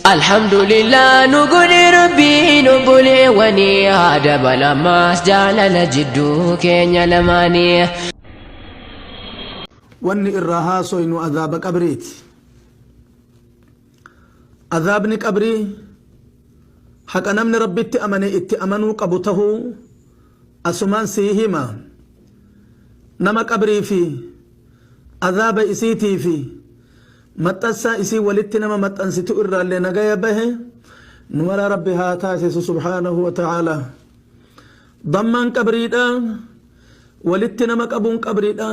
Alhamdulillah nu godhe rabbiin obboleewwanii haa dabalamaas jaalala jidduu keenya lamaanii. Wanni irraa haasoynu azaaba qabriiti. Azaabni qabrii haqa namni Rabbitti amane itti amanuu qabu tahuu asumaan sii hima. Nama qabrii fi azaaba isiitii fi maxxansaa isii walitti nama maxxansitu irraallee nagaya bahe nu maraa Rabbi haa taasisu subhaanahu wa ta'aalaa. Dammaan qabriidha walitti nama qabuun qabriidha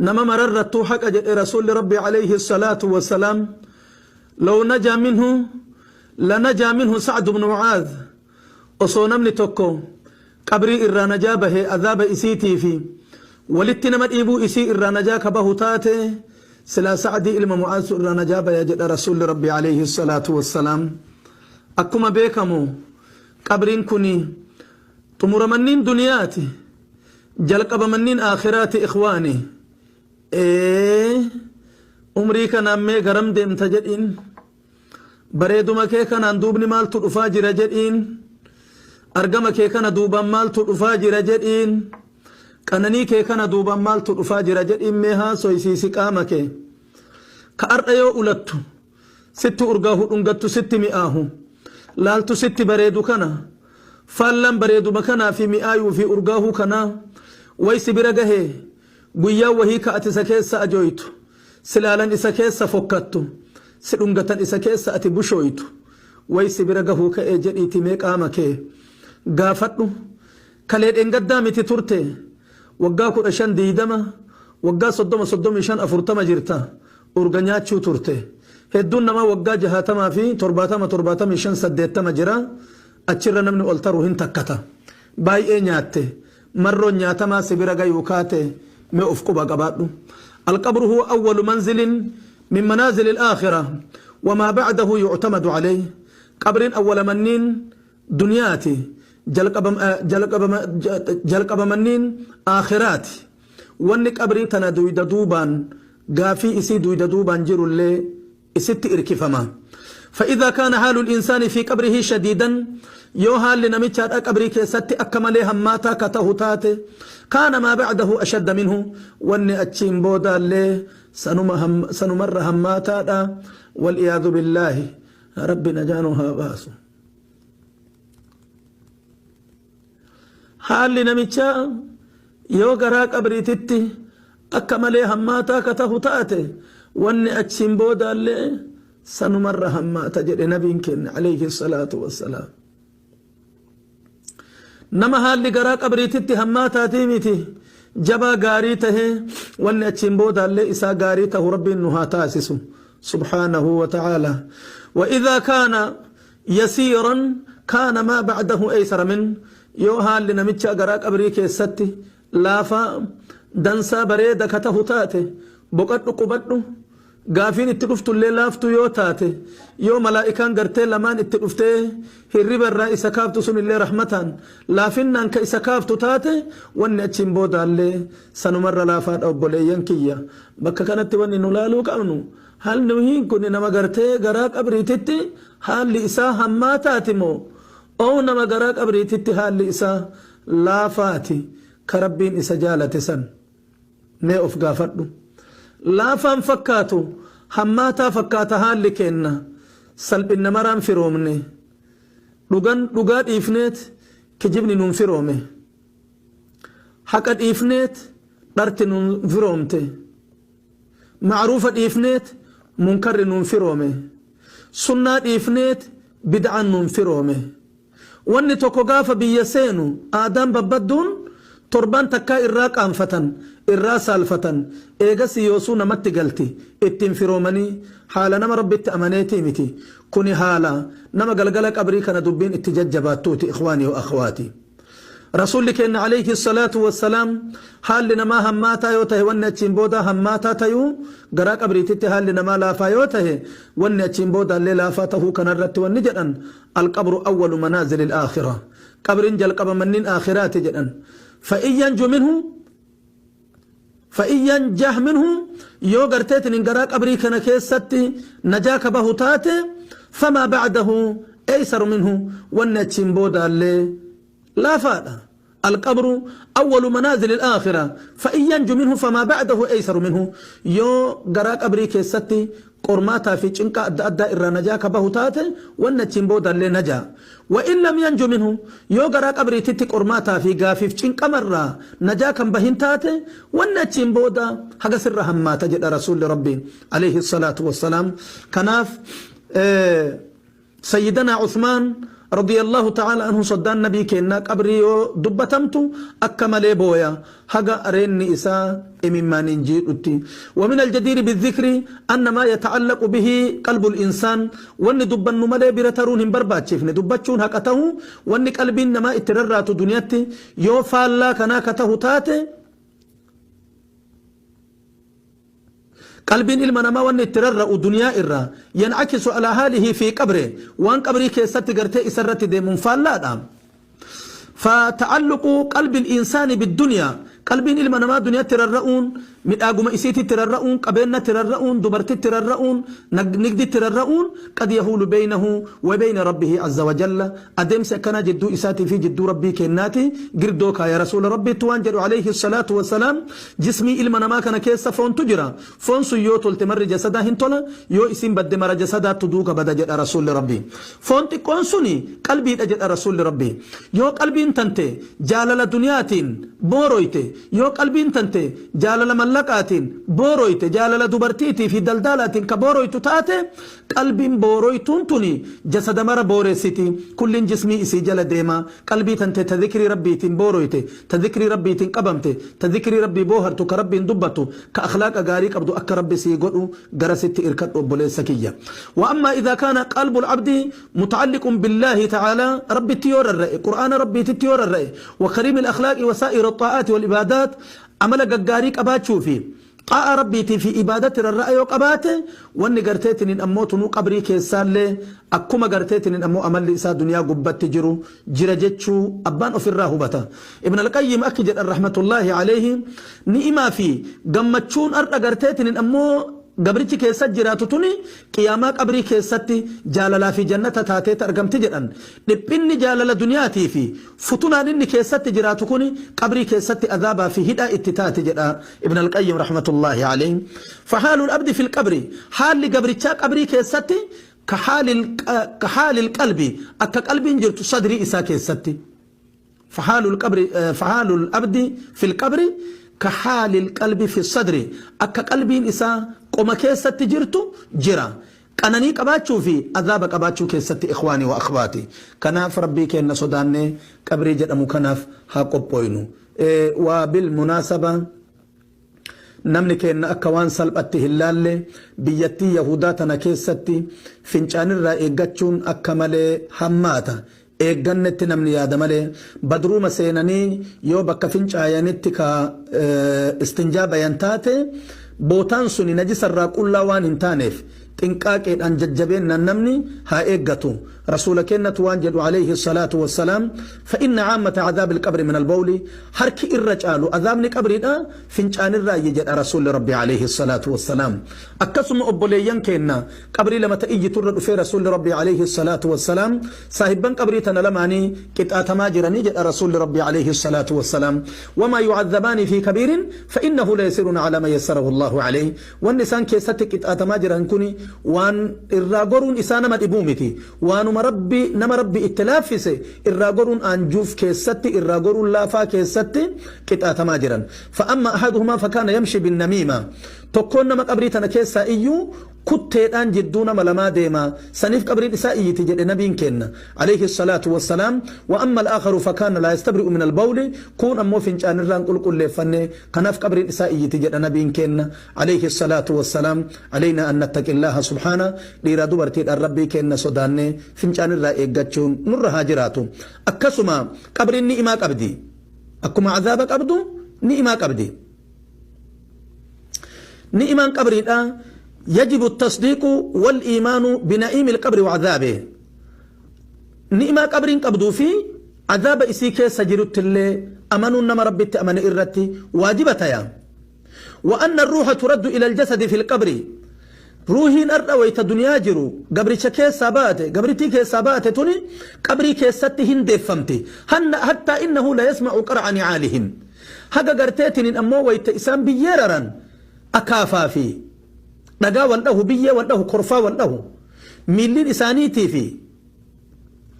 nama mararrattuu haqa jedhe Rasuulli Rabbi alayhi salaatu wassalaam law najaa minhu lanajaa minhu Sa'd ibn Mu'aadh Osoo namni tokko qabrii irraa najaa bahee azaaba isiitii fi walitti nama dhiibuu isii irraa najaa ka bahu taate silaa Sa'dii ilma Mu'aaztu irraa najaa baya jedha Rasuulli Rabbii aleyhi salaatu wassalaam. Akkuma beekamu qabriin kuni xumura manniin duniyaati, jalqaba manniin aakhiraati ikhwaani. Ee umrii kanaan mee garam deemta jedhiin. Bareeduma kee kanaan duubni maaltu dhufaa jira jedhiin. Argama kee kana duubaan maaltu dhufaa jira jedhiin. Qananii kee kana duubaan maaltu dhufaa jira jedhiin mee haasoysiisi qaama kee. Ka ar'a yoo ulattu sitti urgaahu dhungattu sitti mi'aahu laaltu sitti bareedu kana faallaan bareeduma kanaa fi mi'aayuu fi urgaahuu kanaa way si bira gahee guyyaa wahii ka ati isa keessa ajooytu Si laalan isa keessa fokkattu, si dhungatan isa keessa ati bushooytu, way si bira gahuu ka'ee jedhiitii mee qaama kee gaafadhu. Kalee dheengaddaa miti turte, waggaa 15 20, waggaa 30 35 40 jirta, urga nyaachuu turte. Hedduun namaa waggaa 60 fi 70 75 80 jira, achirra namni ol taru hin takkata. Baay'ee nyaatte. Marroon nyaatamaa si bira gayuu kaate mee of quba qabaadhu. Alqabru huwa awwalu manzilin min manaazili al-aakhirah wa maa ba'dahu yu'tamadu alayh. Qabriin awwala manniin duniyaati, jalqaba manniin aakhiraati. Wanni qabrii tana duyda duubaan gaafii isii duyda duubaan jirullee isitti irkifama. Fa'idhaa kaana haalul insaani fii qabrihii shadiidan, yoo haalli namichaadhaa qabrii keessatti akka malee hammaataa ka tahu taate, kaana maa ba'dahu ashadda minhu, wanni achiin boodaallee sanuma sanumarra hammaataadha. Wal'iyaadhu billaahi, Rabbi najaa nu haa baasu. Haalli namichaa yoo garaa qabriititti akka malee hammaataa ka tahu taate, wanni achiin boodaallee sanumarra hammaata jedhe nabiin keenya alayhi salaatu wassalaam. Nama haalli garaa qabriititti hammaataatii miti jabaa gaarii tahee wanni achiin boodaallee isaa gaarii tahu Rabbiin nu haa taasisu subhaanahu wa ta'aala. Wa idhaa kaana yasiiran kaana maa ba'dahu eysara min, yoo haalli namichaa garaa qabrii keessatti laafaa, dansaa, bareeda ka tahu taate, boqadhu qubadhu, gaafiin itti dhuftullee laaftuu yoo taate, yoo malaa'ikaan gartee lamaan itti dhuftee hirriba irraa isa kaaftu sunillee rahmataan, laafinnaan ka isa kaaftu taate, wanni achiin boodaallee sanumarra laafaadha. Obboleeyyan kiyya, bakka kanatti wanni nu laaluu qabnu Haalli kun nama gartee garaa qabriititti haalli isaa hammaataati moo ow nama garaa qabriititti haalli isaa laafaati ka Rabbiin isa jaalate san? Mee of gaafadhu. Laafaan fakkaatu hammaataa fakkaata haalli keenna. Salphinna maraan firoomne. Dhugan dhugaa dhiifneet kijibni nuun firoome. Haqa dhiifneet dharti nuun firoomte. Ma'ruufa dhiifneet munkarri nuun firoome. Sunnaa dhiifneet bid'aan nuun firoome. Wanni tokko gaafa biyya seenu aadaan babbadduun torbaan takkaa irraa qaanfatan, irraa saalfatan, eegasii yoosuu namatti galti, ittiin firoomanii, haala nama Rabbitti amaneetii miti. Kuni haala nama galgala qabrii kana dubbiin itti jajjabaattuuti ikhwaanii wa akhwaati. Rasuulli keenna aleyhi salaatu wassalaam haalli namaa hammaataa yoo tahe wanni achiin boodaa hammaataa tayuu, garaa qabriititti haalli namaa laafaa yoo tahe wanni achiin boodaallee laafaa tahuu kanarratti wanni jedhan alqabru awwalu manaazilil aakhira, qabriin jalqaba manniin aakhiraati jedhan. Fa'in yanju minhu fa'in yanjah minhu, yoo garteetiniin garaa qabrii kana keessatti najaa ka bahu taate. Famaa ba'dahu aysaru minhu, wanni achiin boodaallee laafaadha. القبر أول منازل الآخرة، فإن ينج منه فما بعده أيسر منه. Yoo garaa qabrii keessatti qormaataa fi cinqa adda addaa irraa najaa ka bahu taate, wanni achiin boodallee najaa. وإن لم ينج منه, yoo garaa qabriititti qormaataa fi gaafiif cinqamarraa najaa kan bahin taate, wanni achiin booda haga sirra hammaata jedha Rasuulli Rabbii عليه الصلاة والسلام. Kanaaf Sayyidana Uthmaan رضي الله تعالى عنه, soddaan nabii keenna, qabrii yoo dubbatamtu akka malee booya, haga areenni isaa imimmaaniin jiidhutti. ومن الجدير بالذكر أن ما يتعلق به قلب الإنسان, wanni dubbannu malee bira taruun hin barbaachifne, dubbachuun haqa tahu, wanni qalbiin namaa itti rarraatu duniyatti yoo faallaa kanaa ka tahu taate, qalbiin ilma namaa wanni itti rarra'u duniyaa irraa ينعكس على حاله في قبره, waan qabrii keessatti gartee isarratti deemuun faallaadha. فتعلق قلب الإنسان بالدنيا, qalbiin ilma namaa duniyaatti rarra'uun, midhaaguma isiititti rarra'uun, qabeennatti rarra'uun, dubartitti rarra'uun, nigditti rarra'uun, قد يحول بينه وبين ربه عز وجل, adeemsi akkanaa jidduu isaatii fi jidduu Rabbii kennaati girdoo kaaya. Rasuula Rabbiitti waan jedhu عليه الصلاة والسلام: jismii ilma namaa kana keessa foontu jira. Foon sun yoo tolte marri jasadaa hin tola, yoo isin badde mara jasadaattu duuka bada jedha Rasuulli Rabbii. Foon xiqqoon suni qalbiidha jedha Rasuulli Rabbii. Yoo qalbiin tante jaalala duniyaatiin booroyte, yoo qalbiin tante jaalala mallaqaatiin booroyte, jaalala dubartiitii fi daldalaatiin ka booroytu taate, qalbiin booroytuun tuni jasada mara booreessiti, kullin jismii isii jala deema. Qalbii tante ta dhikrii Rabbiitiin booroyte, ta dhikrii Rabbiitiin qabamte, ta dhikrii Rabbii boohartu, ka Rabbiin dubbattu, ka akhlaaqa gaarii qabdu akka Rabbi sii godhu gara sitti irkadhu, obboleessa kiyya. وأما إذا كان قلب العبد متعلق بالله تعالى, ربي تيور الرأي, قرآن ربي تيور الرأي, وكريم الأخلاق وسائر الطاعات والعبادات, amala gaggaarii qabaachuu fi xaa'a Rabbiitii fi ibaadatti rarra'a yoo qabaate, wanni garteetiniin ammoo tunuu qabrii keessaallee akkuma garteetiniin ammoo amalli isaa duniyaa gubbatti jiru jira jechuu abbaan ofirraa hubata. Ibn Alqayyim akki jedhan رحمة الله عليه: ni'imaa fi gammachuun har'a garteetiniin ammoo gabrichi keessa jiraatu tuni qiyaamaa qabrii keessatti jaalalaa fi jannata taateet argamti jedhan. Dhiphinni jaalala duniyaatii fi futunaan inni keessatti jiraatu kuni qabrii keessatti azaabaa fi hidhaa itti taate jedha Ibn Alqayyim رحمة الله عليه. فحال العبد في القبر, haalli gabrichaa qabrii keessatti, كحال القلب, akka qalbiin jirtu sadrii isaa keessatti. فحال القبر, فحال العبد في القبر كحال القلب في الصدر, akka qalbiin isaa qoma keessatti jirtu jira qananii qabaachuu fi azaaba qabaachuu keessatti. إخواني وأخواتي, kanaaf Rabbii keenna sodaannee qabrii jedhamu kanaaf haa qophooynu. وبالمناسبة, namni keenna akka waan salphatti hin laalle, biyyattii Yahudaa tana keessatti fincaanirraa eeggachuun akka malee hammaata. Eeggannetti namni yaada malee, badruuma seenanii yoo bakka fincaayanitti ka istinjaa bayan taate, bootaan suni najisarraa qullaa waan hin taaneef, xinqaaqeedhaan jajjabeennan namni haa eeggatu. Rasuula kennatu waan jedhu عليه الصلاة والسلام: فإن عامة عذاب القبر من البول, harki irra caalu azaabni qabriidha fincaanirraa jedha Rasuulli Rabbi عليه الصلاة والسلام. Akkasuma obboleeyyan keenna qabrii lama ta'iyyiturra dhufee, Rasuulli Rabbi عليه الصلاة والسلام saahibban qabrii tana lamaanii qixaatamaa jiranii jedha Rasuulli Rabbi عليه الصلاة والسلام. وما يعذبان في كبير فإنه ليسير على ما يسره الله عليه. Wanni isaan keessatti qixaatamaa jiran kuni waan irraa goruun isaa nama dhibuu miti, waanuma Rabbi nama Rabbi itti laaffise irraa goruun aanjuuf keessatti, irraa goruun laafaa keessatti qixaatamaa jiran. فأما أحدهما فكان يمشي بالنميمة, tokkoon nama qabrii tana keessaa iyyuu kutteedhaan jidduu nama lamaa deema, saniif qabriin isaa iyyiti jedhe nabiin kenna عليه الصلاة والسلام. وأما الآخر فكان لا يستبرئ من البول, kun ammoo fincaanirraan qulqulleeffanne, kanaaf qabriin isaa iyyiti jedha nabiin kenna عليه الصلاة والسلام. علينا أن نتقي الله سبحانه. Dhiira dubartiidhaan Rabbii kenna sodaanne fincaanirraa eeggachuun nurra haa jiraatu. Akkasuma qabriin ni'imaa qabdi, akkuma azaaba qabdu ni'imaa qabdi. Ni'imaan qabriidha, يجب التصديق والإيمان بنعيم القبر وعذابه. Ni'imaa qabriin qabduu fi عذاب isii keessa jirutti illee amanuun nama Rabbitti amane irratti waajiba taya. وأن الروح ترد إلى الجسد في القبر. Ruuhiin ardha wayta duniyaa jiru gabricha keessaa baate, gabrittii keessaa baate tuni qabrii keessatti hin deeffamti. Hattaa innahu la yasma'u qar'a ni'aalihim. Haga garteetiniin ammoo wayta isaan biyyee raran akaafaa fi dhagaa wal dhahu, biyyee wal dhahu, korfaa wal dhahu, miilliin isaaniitii fi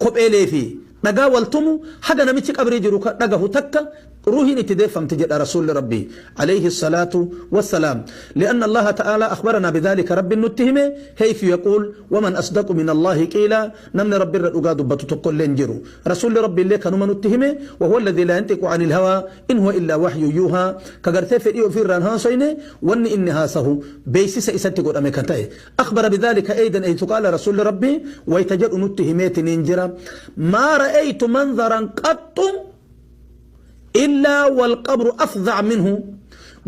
kopheelee fi dhagaa wal tumu haga namichi qabrii jiru dhagahu takka ruuhiin itti deeffamti jedha Rasuulli Rabbii alayhi salaatu wassalaam. Li'anna Allaha ta'aalaa akhbaranaa bidhaalika. Rabbiin nutti hime, heythu yaquul waman asdaqu min Allaahi qiila, namni Rabbi irra dhugaa dubbatu tokkollee hin jiru. Rasuulli Rabbii illee kanuma nutti hime, wa huwa alladhii laa yanxiqu anil hawaa in huwa illaa wahyun yuuhaa, ka gartee fedhii ofii irraan haasoyne, wanni inni haasahu beeksisa isatti godhame ka ta'e. Akhbara bidhaalika aydan heythu qaala, Rasuulli Rabbii wayta jedhu nutti himeetiniin jira, maa ra'aytu manzaran qaxxu illaa walqabru afdhac minhu.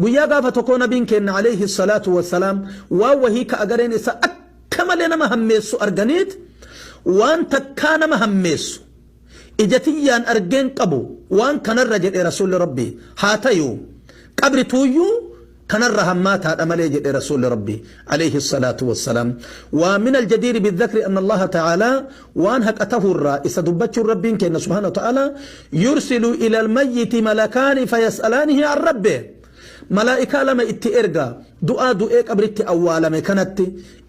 Guyyaa gaafa tokkoo nabiin keenna alayhi salaatu wassalaam waan wahii ka agareen isa akka malee nama hammeessu arganiit, waan takkaa nama hammeessu ija tiyyaan argeen qabu waan kanarra jedhe Rasuulli Rabbii. Haa tayuu qabri tuuyyuu kanarra hammaataadha malee jedhe Rasuulli Rabbii alayhi salaatu wassalaam. Waa min aljadiiri bidhakri anna Allaha ta'aalaa, waan haqa tahurraa isa dubbachuun, Rabbiin keenna subhaanahu wa ta'aalaa yursilu ila almayyiti malakaani fayas'alaanihi an rabbe, malaa'ikaa lama itti erga du'aa du'ee qabritti awwaalame kanatti,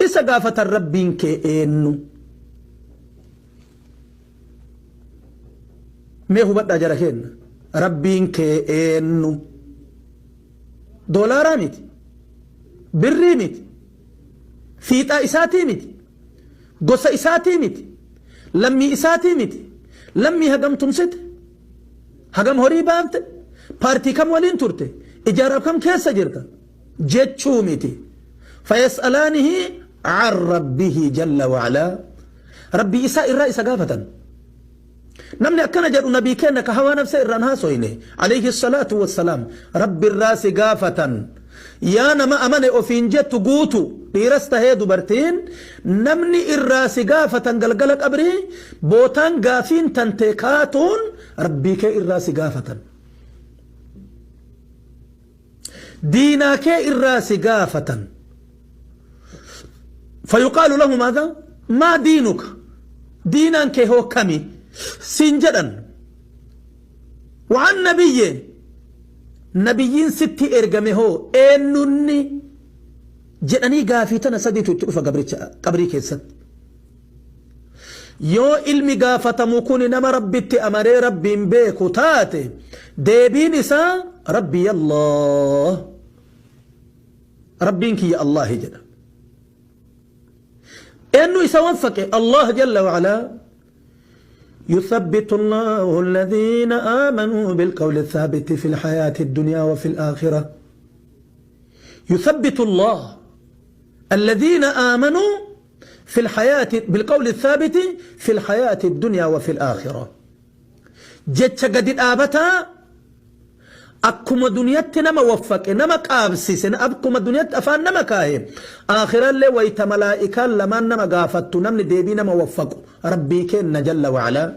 isa gaafatan: Rabbiin kee eennu? Mee hubadhaa jara keenna, Rabbiin kee eennu? Doolaaraa miti, birrii miti, fiixaa isaatii miti, gosa isaatii miti, lammii isaatii miti, lammii hagam tumsite, hagam horii baafte, paartii kam waliin turte, ijaara kam keessa jirta jechuu miti. Fayas'alaanihi an rabbihi jalla wa'alaa, Rabbii isaa irraa isa gaafatan. Namni akkana jedhu nabii keenna ka hawaa nafsa irraan haasoyne alayhi salaatu wassalaam. Rabbi irraa si gaafatan, yaa nama amane ofiin jettu guutu, dhiiras tahee dubartiin, namni irraa si gaafatan galgala qabrii bootaan gaafiin tantee kaatuun Rabbii kee irraa si gaafatan, diinaa kee irraa si gaafatan. Fayuqaalu lahu maadha? Maa diinuka? Diinaan kee hoo kami siin jedhan. Waan nabiyye, nabiyyiin sitti ergame hoo eenyunni jedhanii gaafii tana sadiitu itti dhufa gabricha qabrii keessatti. Yoo ilmi gaafatamu kuni nama Rabbitti amanee Rabbiin beeku taate, deebiin isaa Rabbii Allah, Rabbiin kiyya Allahi jedha. Eenyu isa waffaqe? Allah jalla wa'alaa. يثبت الله الذين آمنوا بالقول الثابت في الحياة الدنيا وفي الآخرة. يثبت الله الذين آمنوا في الحياة بالقول الثابت في الحياة الدنيا وفي الآخرة. Jecha gadi dhaabataa akkuma duniyatti nama waffaqe, nama qaabsise, akkuma duniyatti afaan nama kaahe, aakhirallee wayta malaa'ikaan lamaan nama gaafattu namni deebii nama waffaqu Rabbii kenna jalla wa'alaa.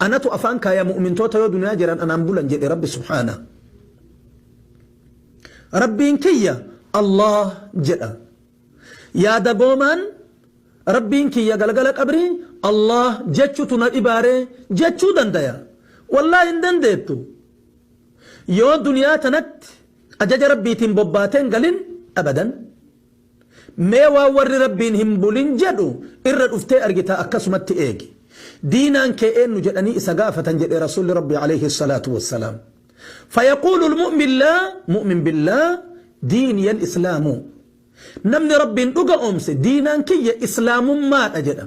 Anatu afaan kaaya mu'mintoota yoo duniyaa jiran anaan bulan jedhe Rabbi subhaana. Rabbiin kiyya Allah jedha. Yaada goomaan Rabbiin kiyya galgala qabrii Allah jechutu na dhibaaree jechuu dandaya? Wallaahi hin dandeettu. Yoo duniyaa tanatti ajaja Rabbiitiin bobbaateen galin abadan. Mee waan warri Rabbiin hin bulin jedhu irra dhuftee argita, akkasumatti eegi. Diinaan kee eenyu jedhanii isa gaafatan jedhe Rasuulli Rabbii alayhi salaatu wassalaam. فيقول المؤمن لا مؤمن بالله ديني الإسلام. Namni Rabbiin dhuga oomse diinaan kiyya islaamummaadha jedha.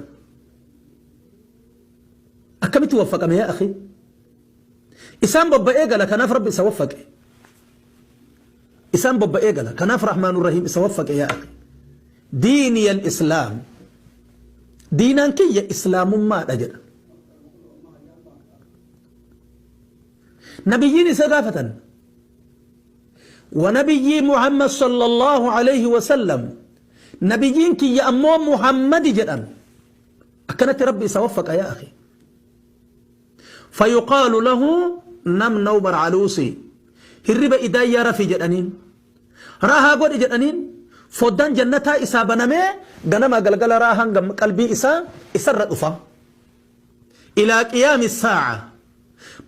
Akkamitti waffaqame yaa akhi? Isaan bobba'ee gala, kanaaf Rabbi isa waffaqe. Isaan bobba'ee gala, kanaaf Rahmaanur Rahiim isa waffaqe yaa akhi. ديني الإسلام, diinaan kiyya islaamummaadha jedha. Nabiyyiin isa gaafatan. ونبيي محمد صلى الله عليه وسلم, nabiyyiin kiyya ammoo Muhammadi jedhan. Akkanatti Rabbi isa waffaqa yaa akhi. فيقال له نم نوم العروس, hirriba idaayyaa rafi jedhaniin, rahaa godhi jedhaniin. Foddaan jannataa isaa banamee ganama galgala raahaan qalbii isaa isarra dhufa. Ilaa qiyaami saa'a.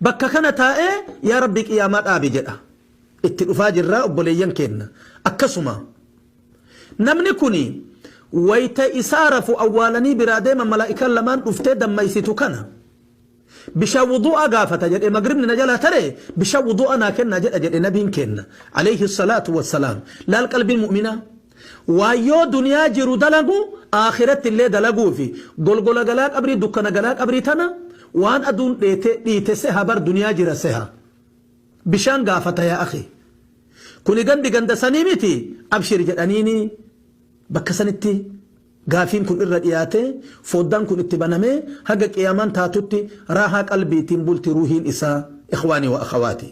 Bakka kana taa'ee yaa Rabbi qiyaamaa dhaabi jedha. Itti dhufaa jirraa obboleeyyan keenna. Akkasuma namni kuni wayta isaa rafu awwaalanii biraa deeman malaa'ikaan lamaan dhuftee dammaysitu kana. Bishaan wuduu'aa gaafata jedhe, magribni na jalaa tare, bishaan wuduu'aa naa kennaa jedha jedhe nabiin keenna alayhi salaatu wassalaam. Laal qalbiin mu'minaa waan yoo duniyaa jiru dalagu aakhiratti illee dalaguufi golgola galaa qabrii, dukkana galaa qabrii tana waan aduun dheete dhiite seha, bar duniyaa jira seha, bishaan gaafata. Yaa akhi, kuni gandi ganda sanii miti, abshir jedhaniini. Bakka sanitti gaafiin kun irra dhiyaatee foddaan kun itti banamee haga qiyaamaan taatutti raahaa qalbiitiin bulti ruuhiin isaa. Ikhwaanii wa akhawaati.